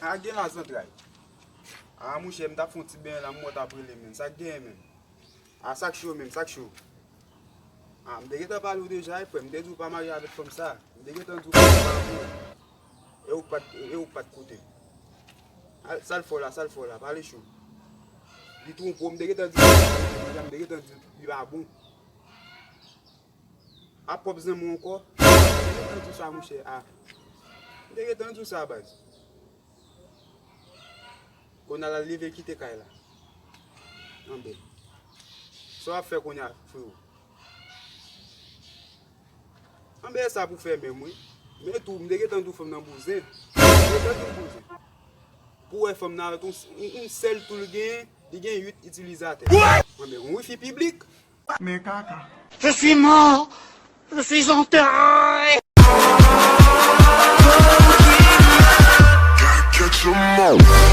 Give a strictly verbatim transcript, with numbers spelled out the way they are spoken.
A gen la zantray. A, monchè, m t ap fè yon ti benyen la, m wè w t ap rele, menm. Sa k genyen, menm? A, sa k cho, menm, sa k cho? A, m te gentan pale w deja, wi, frè. M te di w pa marye avèk fanm sa. M te gentan di w pa marye. E ou k pa t, e ou k pa t koute. A, sa l fè w la, sa l fè w la, pale cho. Li twonpe w, m te gentan di w, m te gentan di w li pa bon. A pwòp zanmi w ankò. M te gentan di w sa, monchè. A. M te gentan di w sa, baz. Kounye a l al leve kite kay la. Anben. Sa w ap fè kounye a, freo? Anben, e sa pou fè menm, wi. Men tou, m te gentan di w fanm nan bouzen. M te gentan di w bouzen. Pou wè fanm nan avèk yon, yon, yon sèl tou l genyen, li gen uit itilizatè. Anben, yon wifi piblik. Men kaka. Je suis mort. Je suis enterré. Catch 'em all.